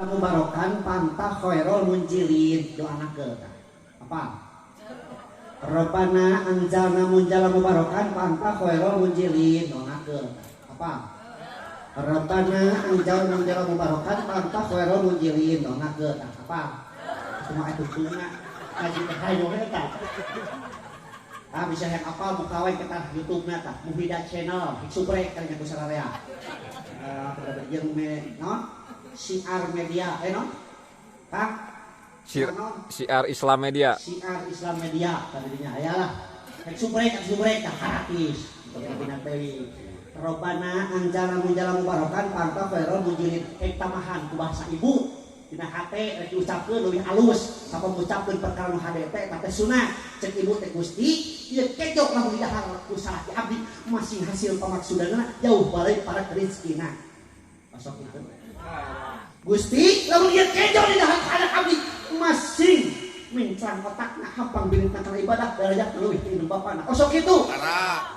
Mubarokan pantah khairul munjilin doa ke apa? Rabbana anzalna munjala mubarokan pantah khairul munjilin doa ke apa? Rabbana anzalna munjala mubarokan pantah khairul munjilin doa ke apa? Cuma itu tuna ngaji teh hayo eta. Ah bisa yang apa muka we kita YouTube-na tah Muhida Channel subrek kali nya ku sararea. Jeung me naon? Siar Media, no? Kang? Siar Islam Media. Siar Islam Media tadinya aya lah. Rek subrek tah gratis. Robbana anzalna munjala mubarokan pantah khairul munjilin rek tamahan ku bahasa ibu. Dina hate rek diucapkeun leuwih alus, sapa ngucapkeun perkara nu hade teh eta teh sunah. Cek ibu teh Gusti, ieu kejo lamun didahar ku salaki abdi masing hasil pamaksudanna jauh balik para rezekina. Masuk itu. Gusti, lamun ieu kejo didahar ka anak abdi masing mincang otakna hampang bilintang kana ibadah darajat leuwih ti indung bapana. Osok kitu. Tara.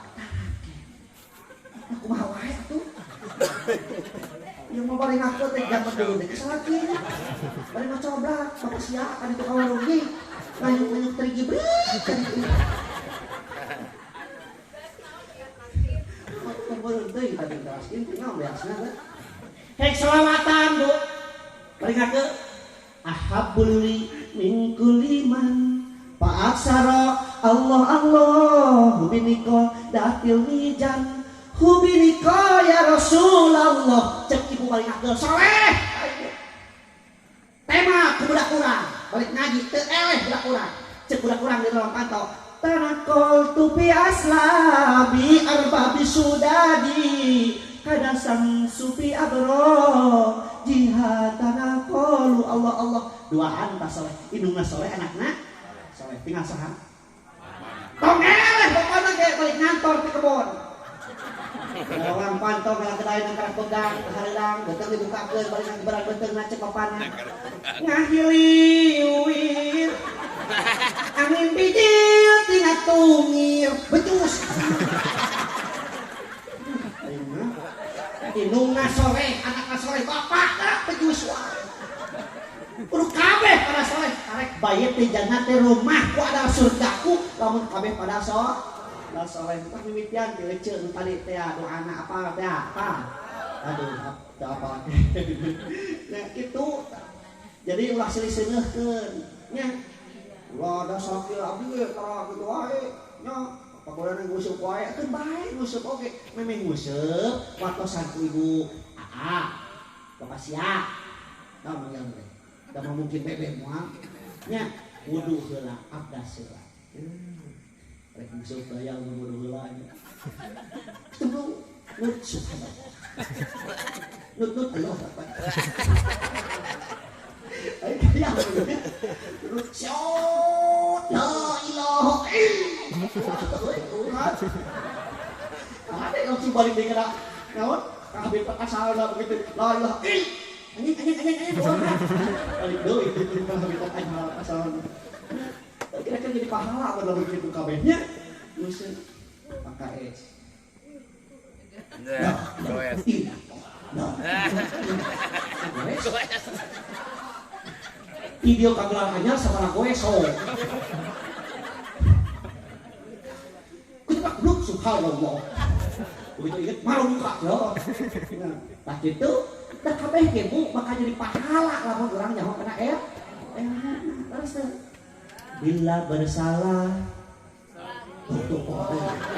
Kumaha wae atuh. Ieu mah bari ngaku teh jaman dulu teh salaki. Bari macoblak, bapak sia ka ditu ka warung ge. Ngayuk-ngayuk teh gibrik. Kumpul deui tadi teraskeun tinggal beasna teh. Hek selawatan, Bu. Bari ngaku ahabbul min kulli man fa'aksara Allah Allah hubiniko datil mijan hubiniko ya Rasulullah. Cek ibu balik ngaku soleh. Tema ku budak urang balik ngaji teu eleh budak urang. Cek budak urang di dalam pantau tanakol tupi aslabi arbabi sudadi kadasang supi abro jihatana qalu Allah Allah duaan tah soleh indungna soleh anakna soleh tinggal saha tong eleh bapana ge balik ngantor ti kebon orang pantau ngalah kedai nang karak pegang hareudang beuteung dibukakeun balik nang beurang beuteung cek bapana ngahiliwir angin bijil tina tungir becus indungna soleh anakna soleh bapakna becus wae kudu kabeh pada soleh karek bayet di jannah teh rumahku adalah surgaku lamun kabeh pada soleh tah mimitian ti leuceun nu tadi teh doana apa teh apa aduh apa nah kitu jadi ulah silih seuneuhkeun nya ulah da sakieu abdi ge tara kitu wae nya pagodanan nguseup wae keun bae nguseup oge memeh nguseup watosan ku ibu aa bapak sia tah manggil teh da mungkin bebe moal nya wudu heula abdas heula rek nguseup daya wudu heula nya tunggu nut subhanallah nut nut Allah akbar ai kaya nut syot la ilaha illallah. Ada langsung balik deui kana naon kabeh asalna begitu la ilaha illallah anjing anjing anjing anjing balik deui itu habitat asalna kira-kira jadi pahala apa lamun kitu kabehnya geus PKS Goes. Video kagelar anyar sabaraha goes so. Kudu bluk subhanallah. Begitu inget malu muka yo. Nah, tah kitu tah kabeh ge Bu bakal jadi pahala lamun urang nyaho kana el. Terus teh bila bersalah tutup